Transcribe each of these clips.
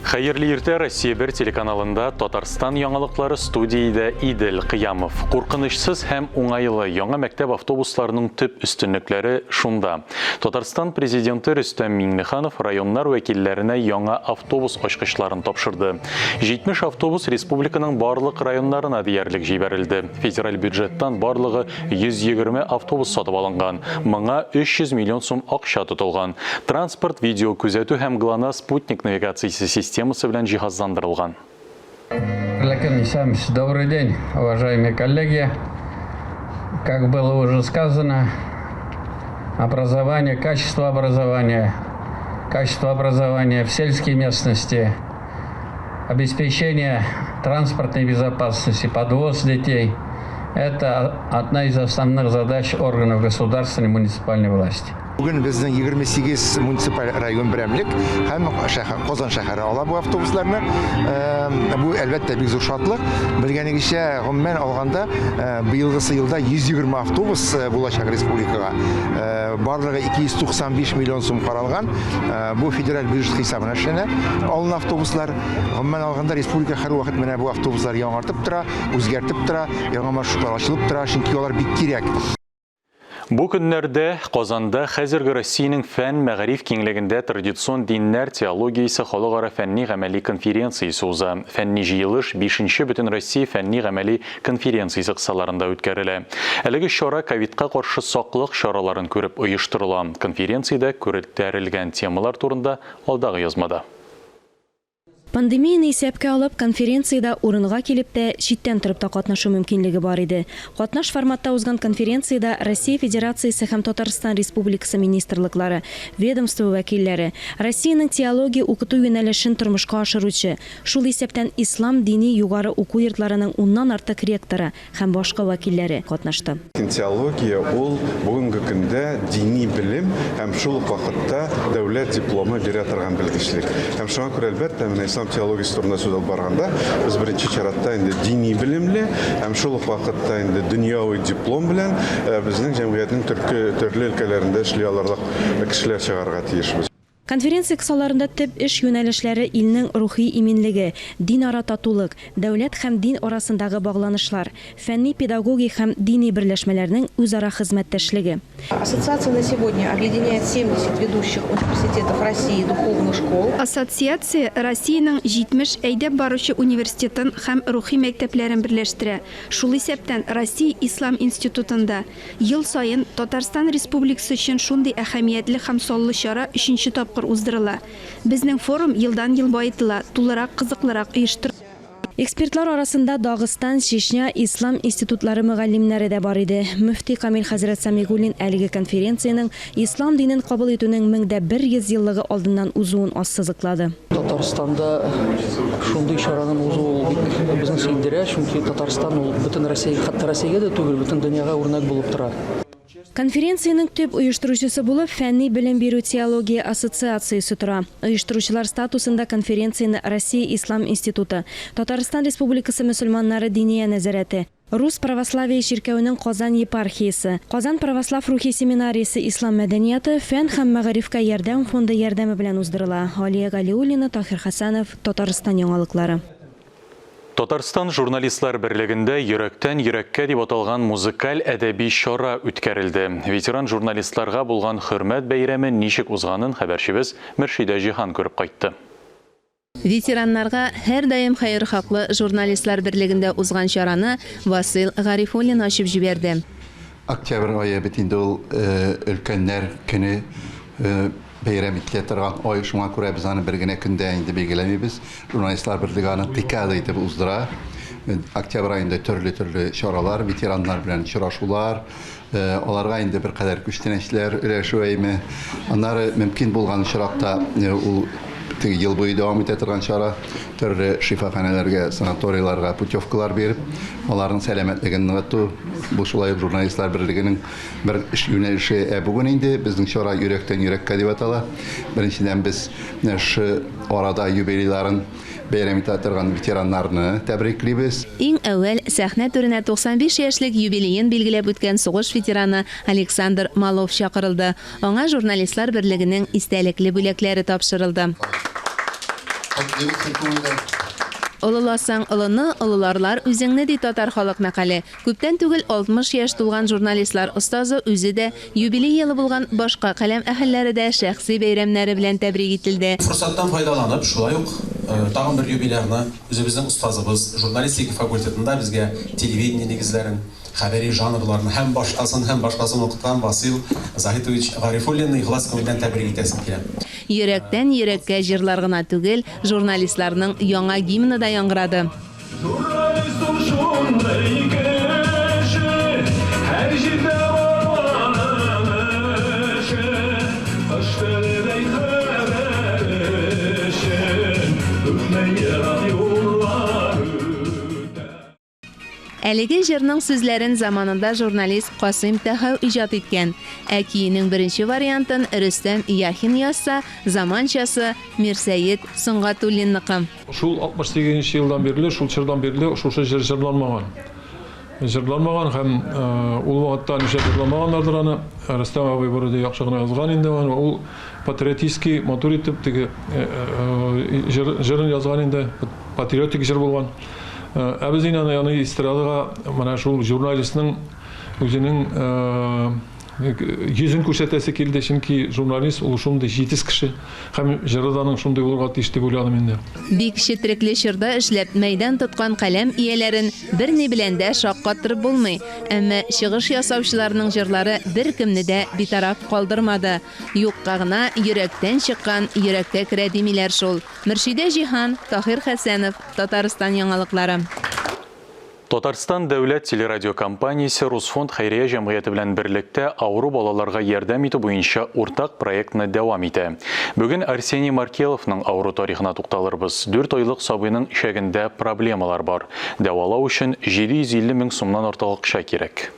Хәерле иртә, Россия 1 телеканалында Татарстан яңалыклары студиядә Идел Кыямов. Куркынычсыз һәм уңайлы яңа мәктәп автобусларының төп өстенлекләре шунда. Татарстан Президенты Рөстәм Миңнеханов районнар вәкилләренә яңа автобус ачкычларын тапшырды. 70 автобус республиканың барлык районнарына диярлек җибәрелде. Федераль бюджеттан барлыгы 120 автобус сатып алынган, моңа 300 миллион сум акча тотылган. Транспорт видеокүзәтү һәм Глонасс спутник навигациясе системасы белән җиһазландырылган. Ләкин исәнмесез, добрый день, уважаемые коллеги. Как было уже сказано, образование, качество образования, качество образования в сельской местности, обеспечение транспортной безопасности, подвоз детей – это одна из основных задач органов государственной и муниципальной власти. Бүген безнең 28 муниципаль район берәмлек һәм шәһәр, Казан шәһәре ала бу автобусларны. Бу, әлбәттә, бик зур шатлык. Белгәнегезчә, гомумән алганда, быелгысы елда 120 автобус булачак республикага. Барлыгы 295 миллион сум каралган. Бу федераль бюджет хисабына эшләнә алына автобуслар. Гомумән алганда, республика һәрвакыт менә бу автобуслар яңартып тора. Үзгәртеп тора, яңа маршрутлар ачылып тора, чөнки алар бик кирәк. Бу көннәрдә Казанда хәзерге Россиянең фән-мәгариф киңлегендә традицион диннәр теологиясе халыкара фәнни-гамәли конференциясе уза. Фәнни җыелыш бишенче Бөтенроссия фәнни-гамәли конференциясе кысаларында үткәрелә. Әлеге чара ковидка каршы саклык чараларын күреп оештырыла. Конференциядә күрелтәрелгән темалар турында алдагы язмада. Пандемияне исәпкә алып, конференциядә урынга килеп тә, читтән торып та катнашу мөмкинлеге бар иде. Катнаш форматта узган конференциядә Россия Федерациясе һәм Татарстан Республикасы министрлыклары, ведомство вәкилләре, Россиянең теология укыту юнәлешен тормышка ашыручы, шул исәптән ислам дини югары уку йортларының уннан артык ректоры, һәм башка вәкилләре катнашты. Теология ул бүгенге көндә дини белем һәм шул ук вакытта дәүләт дипломы бирә торган белгечлек. Һәм шуңа күрә, әлбәттә, менә ислам теологиясе турында сүз алып барганда, без беренче чиратта инде дини белемле һәм шул ук вакытта инде дөньяви диплом белән безнең җәмгыятьнең төрле өлкәләрендә эшли алырлык кешеләр чыгарырга тиешбез. Конференция кысаларында төп эш юнәлешләре илнең рухи иминлеге, динара татулык, дәүләт һәм дин арасындагы багланышлар, фәнни-педагогик һәм дини берләшмәләрнең үзара хезмәттәшлеге. Ассоциация на сегодня объединяет 70 ведущих университетов России и духовных школ. Ассоциация Россиянең 70 әйдәп баручы университетын һәм рухи мәктәпләрен берләштерә, шул исәптән Россия ислам институтын да. Ел саен Татарстан Республикасы өчен шундый әһәмиятле һәм саллы чара өченче тапкыр уздырыла. Безнең форум елдан-ел баетыла, тулырак, кызыклырак оештырыла. Экспертлар арасында Дагыстан, Чечня ислам институтлары мөгаллимнәре дә бар иде. Мөфти Камил хәзрәт Сәмигуллин әлеге конференциянең ислам динен кабул итүнең 1100 еллыгы алдыннан узуын ассызыклады. Татарстанда шундый чараның узуы ул бик безне сөендерә, чөнки Татарстан ул бөтен Россия, хәтта Россиягә дә түгел, бөтен дөньяга үрнәк булып тора. Конференциянең төп оештыручысы булып Фәнни белем бирү теология ассоциациясе тора. Оештыручылар статусында конференцияне Россия ислам институты, Татарстан Республикасы мөселманнары Диния нәзарәте, Рус православие чиркәвенең Казан епархиясе, Казан православ рухи семинариясе Ислам мәдәнияты, фән һәм мәгарифкә ярдәм фонды ярдәме белән уздырыла. Алия Галиуллина, Таһир Хәсәнов, Татарстан яңалыклары. Татарстан Журналистлар берлегендә Йөрәктән йөрәккә дип аталган музыкаль-әдәби чара үткәрелде. Ветеран журналистларга булган хөрмәт бәйрәме ничек узганын хәбәрчебез Мөршидә Җиһан күреп кайтты. Ветераннарга һәрдаим хәерхаклы Журналистлар берлегендә узган чараны Васыйл Гарифуллин ачып җибәрде. Октябрь ае бит инде ул өлкәннәр көне бәйрәм ителә торган ай, шуңа күрә без аны бер генә көндә инде билгеләмибез. Журналистлар берлеге аны декада итеп уздыра. Октябрь аенда төрле-төрле чаралар, ветераннар белән очрашулар, Аларга инде беркадәр күчтәнәчләр өләшү әйме. Аннары мөмкин булган очракта ул теге ел буе дәвам итә торган чара, төрле шифаханәләргә, санаторийларга путевкалар биреп, аларның сәламәтлеген ныгыту. Бу шулай ук журналистлар берлегенең бер эш юнәлеше. Ә бүген инде безнең чара Йөрәктән йөрәккә дип атала. Беренчедән, без менә шушы арада юбилейларын Бәйрәм итә торган ветераннарны тәбриклибез. Иң әүвәл сәхнә түренә 95 яшьлек юбилеен билгеләп үткән сугыш ветераны Александр Малов чакырылды. Аңа Журналистлар берлегенең истәлекле бүләкләре тапшырылды. Котлыйбыз чын күңелдән. Олыласаң олыны, олыларлар үзеңне, ди татар халык мәкале. Күптән түгел 60 яшь тулган журналистлар остазы үзе дә, юбилей елы булган башка каләм әһелләре дә шәхси бәйрәмнәре белән тәбрик ителде. Форсаттан файдаланып, шулай ук тагын бер юбилярны, үзебезнең остазыбыз, журналистика факультетында безгә телевидение нигезләрен, хәбәри жанрларны һәм башкасын, һәм башкасын укыткан Васил Заһитович Гарифуллинны ихлас күңелдән тәбрик итәсем килә. Йөрәктән йөрәккә җырлар гына түгел, журналистларның яңа гимны да яңгырады. Журналист ул шундый кеше, һәр җирдә бар аның эше, Кош теледәй хәбәр өчен, күпме ерак юллар үтә. Әлеге җырның сүзләрен заманында журналист Касыйм Тәхау иҗат иткән. Ә көенең беренче вариантын Рөстәм Яхин язса, заманчасы, Мирсәет Сөнгатуллинныкы. Шул 68 нче елдан бирле, шул чордан бирле шушы җыр җырланмаган. Җырланмаган һәм ул вакытта нишләп җырламаганнардыр аны. Рөстәм абый вроде яхшы гына язган инде аны. Ул патриотический, матур итеп теге җыр, җырын язган инде. Патриотик җыр булган. Ә без инде аны аны эстрадага менә шул журналистның үзенең йөзен күрсәтәсе килде, чөнки журналист ул шундый җитез кеше һәм җыры да аның шундый булырга тиеш дип уйладым инде. Бик четерекле чорда эшләп мәйдан тоткан каләм ияләрен берни белән дә шаккатырып булмый. Әмма чыгыш ясаучыларның җырлары беркемне дә битараф калдырмады. Юкка гына йөрәктән чыккан йөрәккә керә димиләр шул. Мөршидә Җиһан, Таһир Хәсәнов, Татарстан яңалыклары. Татарстан дәүләт телерадиокомпаниясе Русфонд хәйрия җәмгыяте белән берлектә авыру балаларга ярдәм итү буенча уртак проектны дәвам итә. Бүген Арсений Маркеловның авыру тарихына тукталырбыз. Дүрт айлык сабыйның эчәгендә проблемалар бар. Дәвалау өчен 750 мең сумнан артык акча кирәк.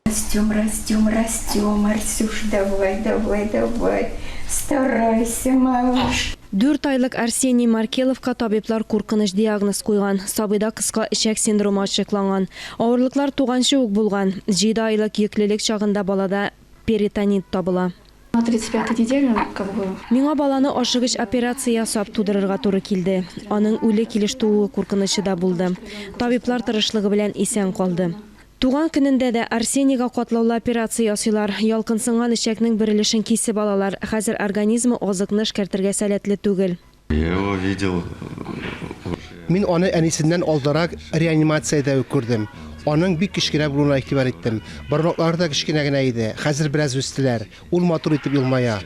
Растем, растем, растем, Арсюш, давай, давай, давай, старайся, малыш. Дүрт айлык Арсений Маркеловка табиблар куркыныч диагноз куйган, сабыйда кыска эчәк синдромы ачыкланган. Авырлыклар туганчы ук булган. Җиде айлык йөклелек чагында балада перитонит табыла. На 35 неделе как бы. Миңа баланы ашыгыч операция ясап тудырырга туры килде. Аның үле килеш тууы куркынычы да булды. Табиблар тырышлыгы белән исән калды. Туган көнендә дә Арсенийга катлаулы операция ясыйлар. Ялкынсынган эчәкнең бер өлешен кисеп алалар. Хәзер организмы азыкны эшкәртергә сәләтле түгел. Я его видел Мин аны әнисеннән алдарак реанимациядә үк күрдем. Аның бик кечкенә булуына игътибар иттем. Бармаклары да кечкенә генә иде, хәзер бераз үстеләр. Ул матур итеп елмая.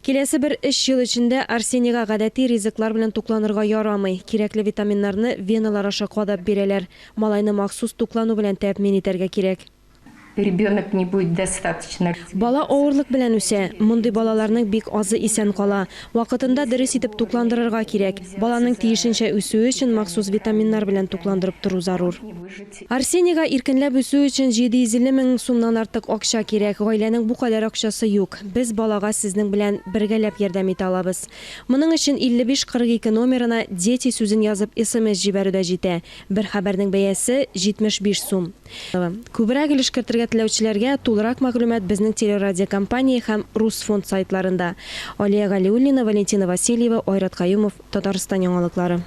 Киләсе бер өч ел эчендә Арсенийга гадәти ризыклар белән тукланырга ярамый. Кирәкле витаминнарны веналар аша кадап бирәләр. Малайны махсус туклану белән тәэмин итәргә кирәк. Ребенок не будет достаточно. Бала авырлык белән үсә. Мондый балаларның бик азы исән кала. Вакытында дөрес итеп тукландырырга кирәк. Баланың тиешенчә үсүе өчен махсус витаминнар белән тукландырып тору зарур. Арсенийга иркенләп үсү өчен 750 мең сумнан артык акча кирәк. Гаиләнең бу кадәр акчасы юк. Без балага сезнең белән бергәләп ярдәм итә алабыз. Моның өчен 55 42 номерына Дети сүзен язып смс җибәрү дә җитә. Бер хәбәрнең бәясе, 75 сум. Күбрәк өлеш кертергә теләүчеләргә тулырак мәгълүмат безнең телерадиокомпания һәм Русфонд сайтларында. Алия Галиуллина, Валентина Васильева, Айрат Каюмов, Татарстан яңалыклары.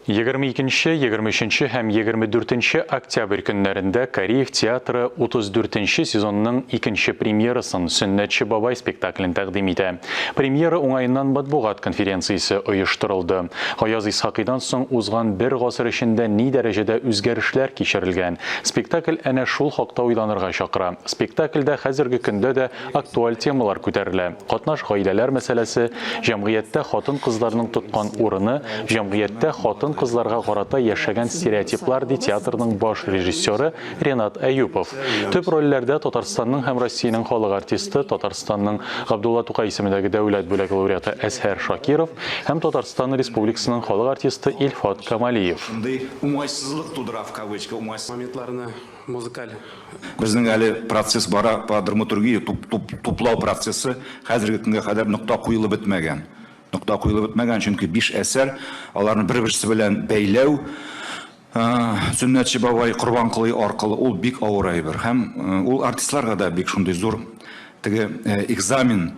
22 нче, 23 нче һәм 24 нче октябрь көннәрендә Кариев театры 34 нче сезонның икенче премьерасын, Сөннәтче бабай спектаклен тәкъдим итә. Премьера уңаеннан матбугат конференциясе оештырылды. Гаяз Исхакыйдан соң узган бер гасыр эчендә ни дәрәҗәдә үзгәрешләр кичерелгән? Спектакль әнә шул хакта уйланырга чакыра. Спектакльдә хәзерге көндә дә актуаль темалар күтәрелә, катнаш гаиләләр мәсьәләсе, җәмгыятьтә хатын-кызларның тоткан урыны, җәмгыятьтә хатын-кызларга карата яшәгән стереотиплар, ди театрның баш режиссеры Ренат Әюпов. Төп рольләрдә Татарстанның һәм Россиянең халык артисты, Татарстанның Габдулла Тукай исемендәге дәүләт бүләге лауреаты Әзһәр Шакиров һәм Татарстан Республикасының халык артисты Илфат Камалиев. Шундый уңайсызлык тудыра, в кавычка, уңайсыз. Моментларны музыкаль. Безнең әле процесс бара по драматургия, туплау процессы хәзерге көнгә кадәр нокта куелып бетмәгән. Нокта куелып бетмәгән, чөнки биш әсәр, аларны бер-берсе белән бәйләү, Сөннәтче бабай Корбанколый аркылы ул бик авыр әйбер. Һәм ул артистларга да бик шундый зур теге экзамен.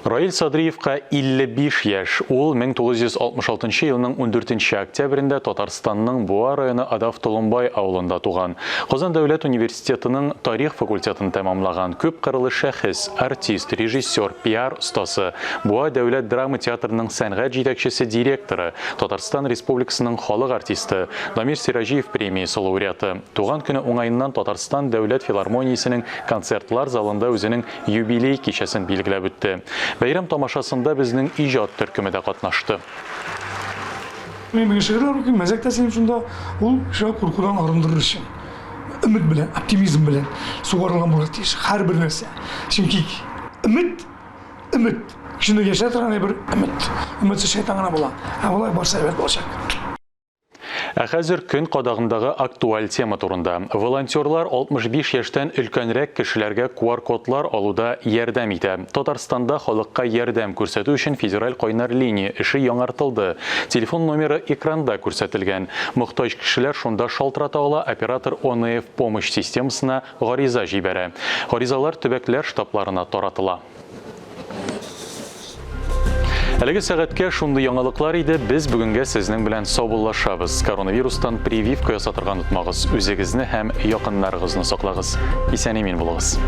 Раил Садриевка 55 яшь. Ул 1966 елның 14 октябрендә Татарстанның Буа районы Адав-Толымбай авылында туган. Казан дәүләт университетының тарих факультетын тәмамлаган. Күпкырлы шәхес, артист, режиссер, пиар остасы, Буа дәүләт драма театрының сәнгать җитәкчесе директоры, Татарстан Республикасының халык артисты, Дамир Сираҗиев премиясе лауреаты. Туган көне уңаеннан Татарстан дәүләт филармониясенең концертлар залында үзенең юбилей кичәсен билгеләп үтте. Бәйрәм тамашасында безнең иҗат төркеме дә катнашты. Мин бүген шигырьләр укыйм, мәзәк тә сөйлим шунда. Ул кешегә куркудан арындырыр өчен. Өмет белән, оптимизм белән сугарылган булырга тиеш һәрбер нәрсә. Чөнки өмет, өмет, кешене яшәтә торган әйбер өмет. Өметсез шайтан гына була. Ә болай барса әйбәт булачак. Ә хәзер көн кадагындагы актуаль тема турында. Волонтерлар 65 яшьтән өлкәнрәк кешеләргә QR-кодлар алуда ярдәм итә. Татарстанда халыкка ярдәм күрсәтү өчен федераль кайнар линия эше яңартылды. Телефон номеры экранда күрсәтелгән. Мохтаҗ кешеләр шунда шалтырата ала, оператор ОНФ Помощь системасына гариза җибәрә. Гаризалар төбәкләр штабларына таратыла. Әлеге сәгатькә шундый яңалыклар иде. Без бүгенгә сезнең белән саубуллашабыз. Коронавирустан прививка ясатырга онытмагыз. Үзегезне һәм якыннарыгызны саклагыз. Исән-имин булыгыз.